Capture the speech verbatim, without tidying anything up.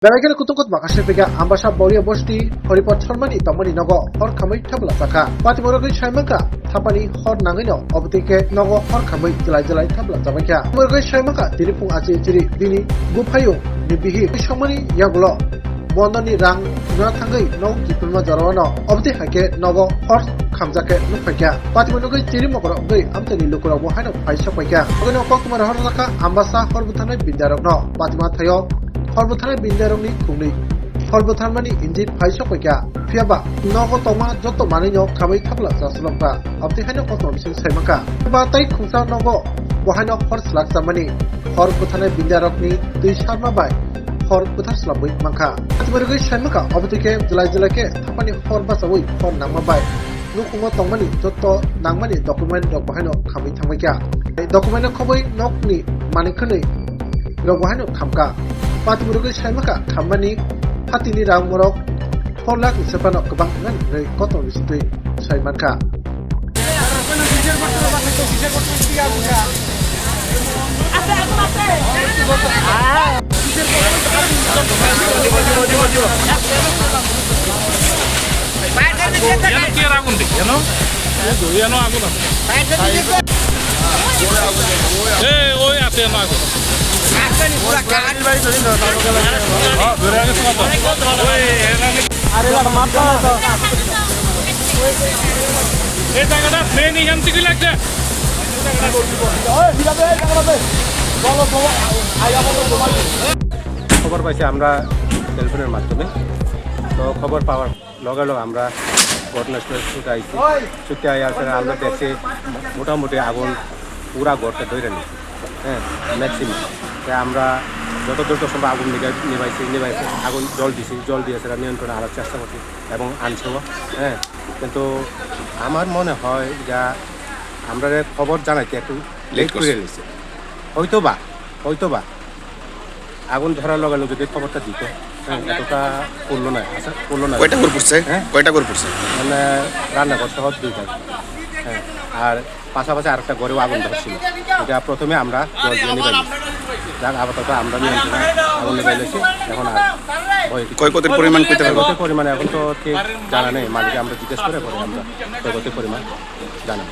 Belai kheno kutung kutma kasai phaikha Ambasa Boria Bosti Horipad Sharmani tongmani nogo hor khamwi thapla chakha. Patimorogwi saimankha thapani hor nangwino obotwi khe nogo hor khamwi jwlai jwlai thapla chabaikha. Patimorogwi saimankha tini phung achi chiri bini buphayung ni bihik songmani yagulo bondoni rang thuna thangwi nogo kiphilma jorao no obotwi hai khe nogo hor khamjakhe nukphaikha. Patimorogwi chiri mokoro wngwi amchaini lukurokbo haino phai sokphaikha. Bwkhano kokthumar hor jakha Ambasa hor bwtharnai bindarokno. Patima thaio hor bwtharnai bindarokni khungni hor bwtharmani injin phai sokphaikha. Phiyaba nogo tongma joto manwino khamwi thapla chaslokha. Abtwi haino koktwma bising saimankha. Ba tai khungsa nogo bo haino hor slak chamani hor bwtharnai bindarokni twi sarma bai hor bwthar slabwi mankha. Patimorogwi saimankha, obotwi khe jwlai jwlai khe thapani hor bachaui hor nangma bai nukhungo tongmani joto nangmani document rok bo haino khamwi thangbaikha. Document no khobwi nokni manwi khwnwi rok bo haino khamkha. Patimorogwi saimankha khammani phatini rang morok four lakh ni sephano kwbang wngnani hwnwi kotor bisingtwi saimankha. Yano clear agun de, yano? Yano agun agun. Eh, oi, ate yano agun. Oh, dure age sama to. Oi, yano. এই জায়গাটা মেইন এখান থেকে লাগছে। খবর পাইছি আমরা টেলিফোনের মাধ্যমে। তো খবর পাওয়ার লগে লগে আমরা ঘটনাস্থলে ছুটে আইছি। ছুটে আইয়া আসলে আমরা দেখছি মোটামুটি আগুন পুরা ঘরটা ধরে নিছে, হ্যাঁ, ম্যাক্সিমাম। তাই আমরা যত দ্রুত সম্ভব আগুন নিভা-, নিভাইছি, নিভাইছি, আগুন জল দিছি, জল দিয়ে সেটা নিয়ন্ত্রণে আনার চেষ্টা করছি এবং আনছেও, হ্যাঁ। কিন্তু আমার মনে হয় যা আমরা খবর জানাইতে একটু লেট লেট করে করছে। নিয়েছে। হয়তো বা, হয়তো বা আগুন ধরার লগে লগে যদি খবরটা দিত, হ্যাঁ, এতটা পড়লো না, আচ্ছা, পড়লো না। কয়টা ঘর পড়ছে? হ্যাঁ? কয়টা ঘর পড়ছে? মানে রান্নাঘর সহ দুইটা। হ্যাঁ, আর পাশাপাশি আরেকটা ঘরেও আগুন ধরছিল। এটা প্রথমে আমরা জল দিয়ে নিবাই নিয়েছি। যাক, আপাতত আমরা নিয়ন্ত্রণে আগুন নিবাই নিয়েছি, এখন আর ভয় কিছু ক্ষয়ক্ষতির পরিমাণ কইতে পারবো? ক্ষয়ক্ষতির পরিমাণ এখন তো ঠিক জানা নেই, মালিককে আমরা জিজ্ঞেস করে পরে আমরা ক্ষয়ক্ষতির পরিমাণ জানাবো।